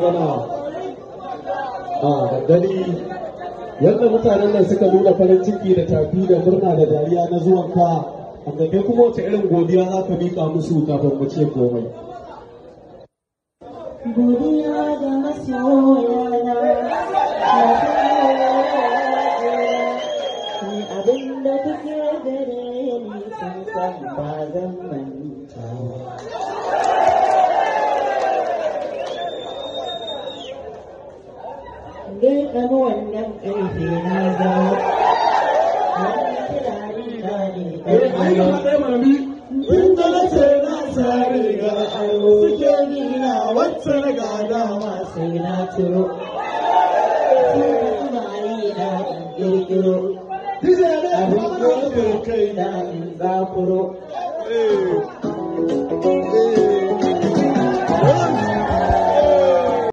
Magana a gani yadda mutanen nan suka nuna farin ciki da tafi da murna da dariya na zuwanka, amma kai kuma wace irin godiya za ka miƙa musu kafin mu ce komai? Godiya ga masoyana, ni abin da kuke gare ni san san ba zan manta ba. Dai ɗan wannan ƙarfe na zawo, wannan tunani na ne ɗan. Tun da na ce na sare ga aro suke nuna wacce na gada dama sai na ciro. Sai na tunani na in ƙirƙiro. DJ ne Abin kuma na kai. da in zakuro.